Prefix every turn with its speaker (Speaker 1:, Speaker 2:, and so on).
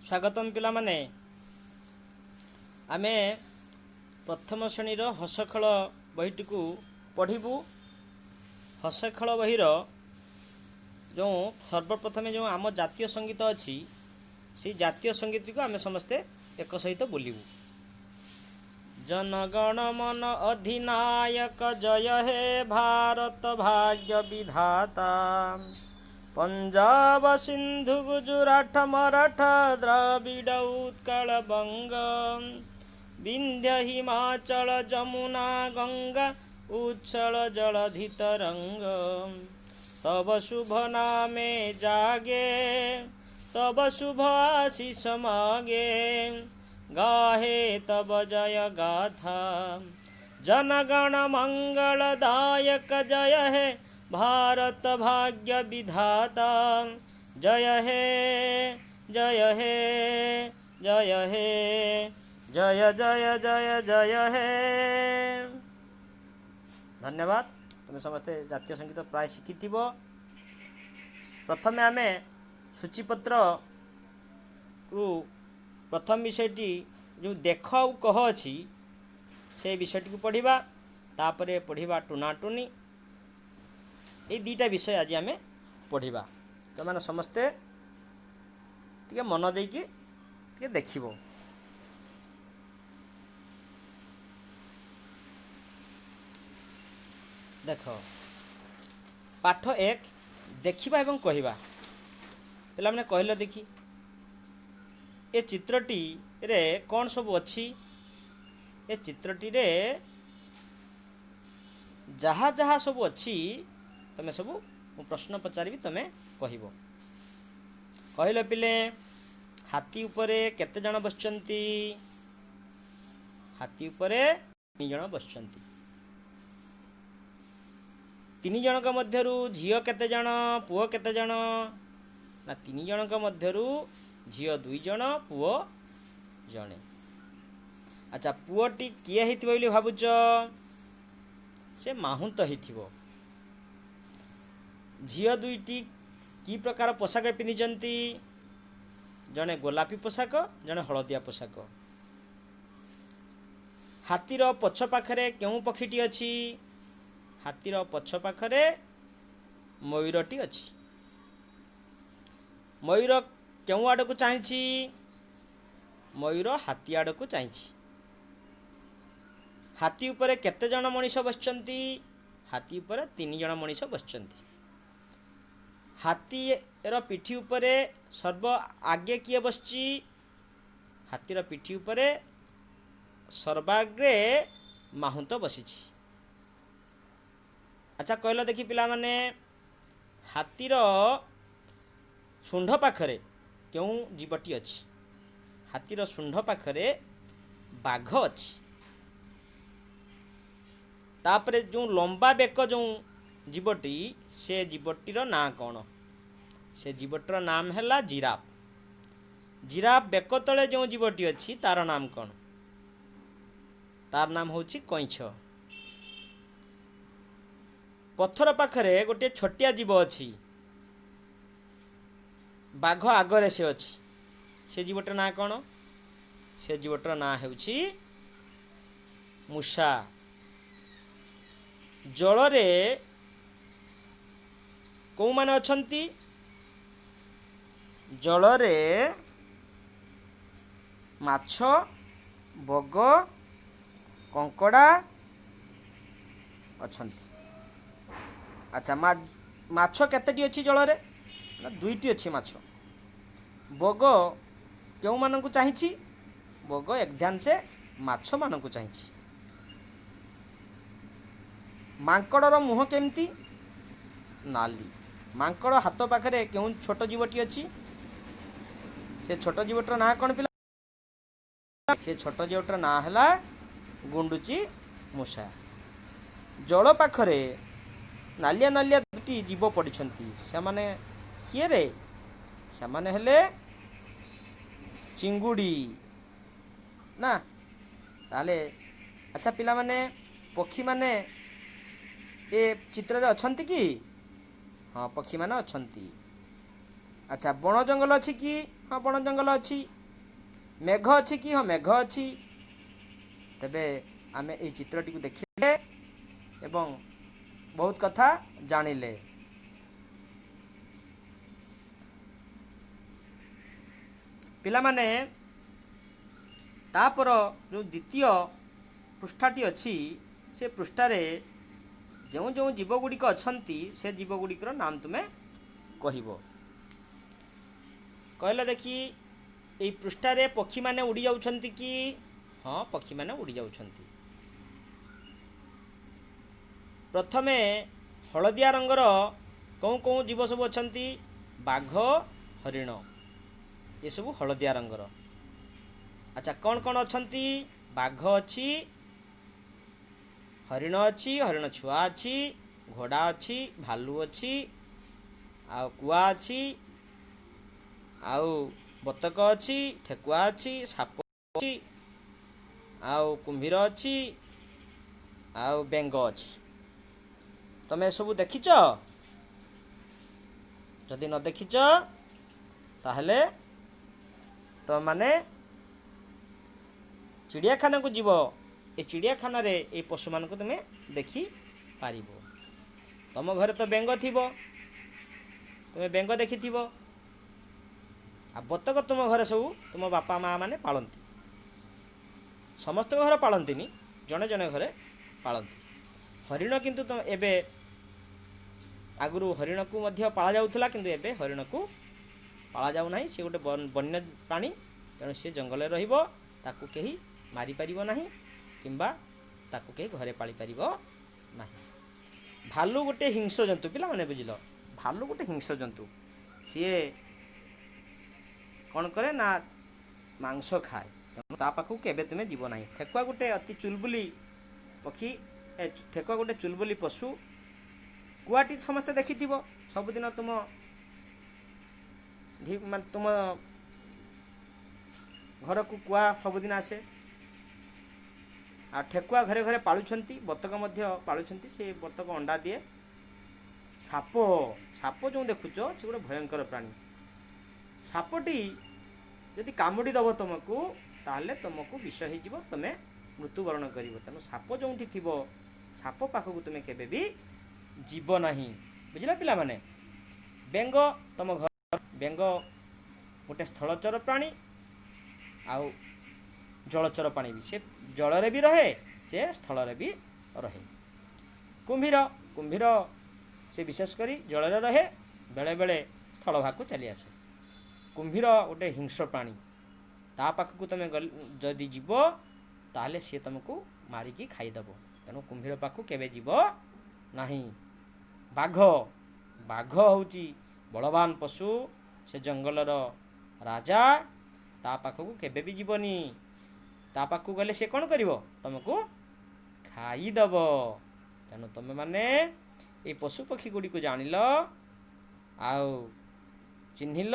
Speaker 1: ସ୍ୱାଗତମ ପିଲାମାନେ। ଆମେ ପ୍ରଥମ ଶ୍ରେଣୀର ହସଖେଳ ବହିଟିକୁ ପଢ଼ିବୁ। ହସଖେଳ ବହିର ଯେଉଁ ସର୍ବପ୍ରଥମେ ଯେଉଁ ଆମ ଜାତୀୟ ସଙ୍ଗୀତ ଅଛି, ସେଇ ଜାତୀୟ ସଙ୍ଗୀତଟିକୁ ଆମେ ସମସ୍ତେ ଏକ ସହିତ ବୋଲିବୁ। ଜନଗଣ ମନ ଅଧିନାୟକ ଜୟ ହେ ଭାରତ ଭାଗ୍ୟ ବିଧାତା, ପଞ୍ଜାବ ସିନ୍ଧୁ ଗୁଜୁରାଟ ମରାଠା ଦ୍ରାବିଡ଼ ଉତ୍କଳ ବଙ୍ଗ, ବିନ୍ଧ୍ୟ ହିମାଚଳ ଯମୁନା ଗଙ୍ଗା ଉଚ୍ଛଳ ଜଳଧି ତରଙ୍ଗ, ତବ ଶୁଭ ନାମେ ଜାଗେ, ତବ ଶୁଭ ଆଶିଷ ମାଗେ, ଗାହେ ତବ ଜୟ ଗାଥା, ଜନଗଣ ମଙ୍ଗଳଦାୟକ ଜୟ ହେ ଭାରତ ଭାଗ୍ୟ ବିଧାତା, ଜୟ ହେ, ଜୟ ହେ, ଜୟ ହେ, ଜୟ ଜୟ ଜୟ ଜୟ ହେ। ଧନ୍ୟବାଦ। ତୁମେ ସମସ୍ତେ ଜାତୀୟ ସଙ୍ଗୀତ ପ୍ରାୟ ଶିଖିଥିବ। ପ୍ରଥମେ ଆମେ ସୂଚୀପତ୍ରରୁ ପ୍ରଥମ ବିଷୟଟି ଯେଉଁ ଦେଖ ଆଉ କହ ଅଛି, ସେ ବିଷୟଟିକୁ ପଢ଼ିବା। ତାପରେ ପଢ଼ିବା ଟୁନାଟୁନି। ଏଇ ଦୁଇଟା ବିଷୟ ଆଜି ଆମେ ପଢ଼ିବା। ତୁମେମାନେ ସମସ୍ତେ ଟିକେ ମନ ଦେଇକି ଟିକେ ଦେଖିବ। ଦେଖ, ପାଠ 1, ଦେଖିବା ଏବଂ କହିବା। ପିଲାମାନେ, କହିଲ ଦେଖି, ଏ ଚିତ୍ରଟିରେ କ'ଣ ସବୁ ଅଛି? ଏ ଚିତ୍ରଟିରେ ଯାହା ଯାହା ସବୁ ଅଛି, ତମେ ସବୁ, ମୁଁ ପ୍ରଶ୍ନ ପଚାରିବି, ତମେ କହିବ। କହିଲ ପିଲେ, ହାତୀ ଉପରେ କେତେ ଜଣ ବସିଛନ୍ତି? ହାତୀ ଉପରେ ତିନି ଜଣ ବସିଛନ୍ତି। ତିନି ଜଣଙ୍କ ମଧ୍ୟରୁ ଝିଅ କେତେ ଜଣ, ପୁଅ କେତେ ଜଣ? ନା, ତିନି ଜଣଙ୍କ ମଧ୍ୟରୁ ଝିଅ ଦୁଇ ଜଣ, ପୁଅ ଜଣେ। ଆଚ୍ଛା, ପୁଅଟି କିଏ ହେଇଥିବ ବୋଲି ଭାବୁଛ? ସେ ମାହୁନ୍ତ ହେଇଥିବ। ଝିଅ ଦୁଇଟି କି ପ୍ରକାର ପୋଷାକ ପିନ୍ଧିଛନ୍ତି? ଜଣେ ଗୋଲାପୀ ପୋଷାକ, ଜଣେ ହଳଦିଆ ପୋଷାକ। ହାତୀର ପଛ ପାଖରେ କେଉଁ ପକ୍ଷୀଟି ଅଛି? ହାତୀର ପଛ ପାଖରେ ମୟୂରଟି ଅଛି। ମୟୂର କେଉଁ ଆଡ଼କୁ ଚାହିଁଛି? ମୟୂର ହାତୀ ଆଡ଼କୁ ଚାହିଁଛି। ହାତୀ ଉପରେ କେତେ ଜଣ ମଣିଷ ବସିଛନ୍ତି? ହାତୀ ଉପରେ ତିନି ଜଣ ମଣିଷ ବସିଛନ୍ତି। ହାତୀର ପିଠି ଉପରେ ସର୍ବ ଆଗେ କିଏ ବସିଛି? ହାତୀର ପିଠି ଉପରେ ସର୍ବାଗ୍ରେ ମାହୁନ୍ତ ବସିଛି। ଆଚ୍ଛା, କହିଲ ଦେଖି ପିଲାମାନେ, ହାତୀର ଶୁଣ୍ଢ ପାଖରେ କେଉଁ ଜୀବଟି ଅଛି? ହାତୀର ଶୁଣ୍ଢ ପାଖରେ ବାଘ ଅଛି। ତାପରେ ଯେଉଁ ଲମ୍ବା ବେକ ଯେଉଁ ଜୀବଟି, ସେ ଜୀବଟିର ନାଁ କ'ଣ? ସେ ଜୀବଟିର ନାମ ହେଲା ଜିରାଫ। ଜିରାଫ ବେକ ତଳେ ଯେଉଁ ଜୀବଟି ଅଛି, ତାର ନାମ କ'ଣ? ତାର ନାମ ହେଉଛି କଇଁଛ। ପଥର ପାଖରେ ଗୋଟିଏ ଛୋଟିଆ ଜୀବ ଅଛି, ବାଘ ଆଗରେ ସେ ଅଛି। ସେ ଜୀବଟିର ନାଁ କ'ଣ? ସେ ଜୀବଟିର ନାଁ ହେଉଛି ମୂଷା। ଜଳରେ କେଉଁମାନେ ଅଛନ୍ତି? ଜଳରେ ମାଛ, ବଗ, କଙ୍କଡ଼ା ଅଛନ୍ତି। ଆଚ୍ଛା, ମାଛ କେତେଟି ଅଛି ଜଳରେ? ନା, ଦୁଇଟି ଅଛି ମାଛ। ବଗ କେଉଁମାନଙ୍କୁ ଚାହିଁଛି? ବଗ ଏକ ସେ ମାଛମାନଙ୍କୁ ଚାହିଁଛି। ମାଙ୍କଡ଼ର ମୁହଁ କେମିତି? ନାଲି। ମାଙ୍କଡ଼ ହାତ ପାଖରେ କେଉଁ ଛୋଟ ଜୀବଟି ଅଛି? ସେ ଛୋଟ ଜୀବଟିର ନାଁ କ'ଣ ପିଲା? ସେ ଛୋଟ ଜୀବଟିର ନାଁ ହେଲା ଗୁଣ୍ଡୁଚି ମୂଷା। ଜଳ ପାଖରେ ନାଲିଆ ନାଲିଆ ଦୁଇଟି ଜୀବ ପଡ଼ିଛନ୍ତି, ସେମାନେ କିଏ ରେ? ସେମାନେ ହେଲେ ଚିଙ୍ଗୁଡ଼ି ନା? ତାହେଲେ ଆଚ୍ଛା ପିଲାମାନେ, ପକ୍ଷୀମାନେ ଏ ଚିତ୍ରରେ ଅଛନ୍ତି କି? ହଁ, ପକ୍ଷୀମାନେ ଅଛନ୍ତି। ଆଚ୍ଛା, ବଣ ଜଙ୍ଗଲ ଅଛି କି? ହଁ, ବଣ ଜଙ୍ଗଲ ଅଛି। ମେଘ ଅଛି କି? ହଁ, ମେଘ ଅଛି। ତେବେ ଆମେ ଏଇ ଚିତ୍ରଟିକୁ ଦେଖିଲେ ଏବଂ ବହୁତ କଥା ଜାଣିଲେ। ପିଲାମାନେ, ତାପର ଯେଉଁ ଦ୍ୱିତୀୟ ପୃଷ୍ଠାଟି ଅଛି, ସେ ପୃଷ୍ଠାରେ ଯେଉଁ ଯେଉଁ ଜୀବ ଗୁଡ଼ିକ ଅଛନ୍ତି, ସେ ଜୀବ ଗୁଡ଼ିକର ନାମ ତୁମେ କହିବ। କହିଲ ଦେଖି, ଏଇ ପୃଷ୍ଠାରେ ପକ୍ଷୀମାନେ ଉଡ଼ି ଯାଉଛନ୍ତି କି? ହଁ, ପକ୍ଷୀମାନେ ଉଡ଼ି ଯାଉଛନ୍ତି। ପ୍ରଥମେ ହଳଦିଆ ରଙ୍ଗର କେଉଁ କେଉଁ ଜୀବ ସବୁ ଅଛନ୍ତି? ବାଘ, ହରିଣ, ଏସବୁ ହଳଦିଆ ରଙ୍ଗର। ଆଚ୍ଛା, କ'ଣ କ'ଣ ଅଛନ୍ତି? ବାଘ ଅଛି, ହରିଣ ଅଛି, ହରିଣ ଛୁଆ ଅଛି, ଘୋଡ଼ା ଅଛି, ଭାଲୁ ଅଛି, ଆଉ କୁଆ ଅଛି, ଆଉ ବତକ ଅଛି, ଠେକୁଆ ଅଛି, ସାପ ଅଛି, ଆଉ କୁମ୍ଭୀର ଅଛି, ଆଉ ବେଙ୍ଗ ଅଛି। ତମେ ଏସବୁ ଦେଖିଛ? ଯଦି ନ ଦେଖିଛ, ତାହେଲେ ତମେମାନେ ଚିଡ଼ିଆଖାନାକୁ ଯିବ। ଏ ଚିଡ଼ିଆଖାନାରେ ଏଇ ପଶୁମାନଙ୍କୁ ତୁମେ ଦେଖିପାରିବ। ତମ ଘରେ ତ ବେଙ୍ଗ ଥିବ, ତୁମେ ବେଙ୍ଗ ଦେଖିଥିବ। ଆଉ ବତକ ତୁମ ଘରେ ସବୁ ତୁମ ବାପା ମା ମାନେ ପାଳନ୍ତି। ସମସ୍ତଙ୍କ ଘରେ ପାଳନ୍ତିନି, ଜଣେ ଜଣେ ଘରେ ପାଳନ୍ତି। ହରିଣ କିନ୍ତୁ ତ ଏବେ, ଆଗରୁ ହରିଣକୁ ମଧ୍ୟ ପାଳା ଯାଉଥିଲା, କିନ୍ତୁ ଏବେ ହରିଣକୁ ପାଳା ଯାଉନାହିଁ। ସେ ଗୋଟେ ବନ୍ୟ ପ୍ରାଣୀ, ତେଣୁ ସେ ଜଙ୍ଗଲରେ ରହିବ। ତାକୁ କେହି ମାରିପାରିବ ନାହିଁ କିମ୍ବା ତାକୁ କେହି ଘରେ ପାଳିପାରିବ ନାହିଁ। ଭାଲୁ ଗୋଟେ ହିଂସ୍ର ଜନ୍ତୁ। ପିଲାମାନେ, ବୁଝିଲ? ଭାଲୁ ଗୋଟେ ହିଂସ୍ର ଜନ୍ତୁ। ସିଏ କ'ଣ କରେ ନା ମାଂସ ଖାଏ, ତେଣୁ ତା ପାଖକୁ କେବେ ତୁମେ ଯିବ ନାହିଁ। ଠେକୁଆ ଗୋଟେ ଅତି ଚୁଲବୁଲି ପକ୍ଷୀ। ଠେକୁଆ ଗୋଟେ ଚୁଲବୁଲି ପଶୁ। କୁଆଟି ସମସ୍ତେ ଦେଖିଥିବ। ସବୁଦିନ ତୁମ ମାନେ ତୁମ ଘରକୁ କୁଆ ସବୁଦିନ ଆସେ। ଆଉ ଠେକୁଆ ଘରେ ଘରେ ପାଳୁଛନ୍ତି, ବତକ ମଧ୍ୟ ପାଳୁଛନ୍ତି। ସେ ବତକ ଅଣ୍ଡା ଦିଏ। ସାପ, ସାପ ଯେଉଁ ଦେଖୁଛ, ସେ ଗୋଟେ ଭୟଙ୍କର ପ୍ରାଣୀ। ସାପଟି ଯଦି କାମୁଡ଼ି ଦେବ ତୁମକୁ, ତାହେଲେ ତୁମକୁ ବିଷ ହେଇଯିବ, ତୁମେ ମୃତ୍ୟୁବରଣ କରିବ। ତେଣୁ ସାପ ଯେଉଁଠି ଥିବ, ସାପ ପାଖକୁ ତୁମେ କେବେ ବି ଯିବ ନାହିଁ। ବୁଝିଲ ପିଲାମାନେ? ବେଙ୍ଗ ତୁମ ଘର, ବେଙ୍ଗ ଗୋଟେ ସ୍ଥଳଚର ପ୍ରାଣୀ ଆଉ ଜଳଚର ପ୍ରାଣୀ ବି। ସେ ଜଳରେ ବି ରହେ, ସେ ସ୍ଥଳରେ ବି ରହେ। କୁମ୍ଭୀର, କୁମ୍ଭୀର ସେ ବିଶେଷ କରି ଜଳରେ ରହେ, ବେଳେବେଳେ ସ୍ଥଳଭାଗକୁ ଚାଲି ଆସେ। କୁମ୍ଭୀର ଗୋଟେ ହିଂସ୍ର ପ୍ରାଣୀ। ତା ପାଖକୁ ତୁମେ ଯଦି ଯିବ, ତାହେଲେ ସିଏ ତୁମକୁ ମାରିକି ଖାଇଦେବ। ତେଣୁ କୁମ୍ଭୀର ପାଖକୁ କେବେ ଯିବ ନାହିଁ। ବାଘ, ବାଘ ହେଉଛି ବଳବାନ ପଶୁ, ସେ ଜଙ୍ଗଲର ରାଜା। ତା ପାଖକୁ କେବେ ବି ଯିବନି। ତା ପାଖକୁ ଗଲେ ସେ କ'ଣ କରିବ? ତୁମକୁ ଖାଇଦେବ। ତେଣୁ ତୁମେମାନେ ଏଇ ପଶୁପକ୍ଷୀ ଗୁଡ଼ିକୁ ଜାଣିଲ ଆଉ ଚିହ୍ନିଲ।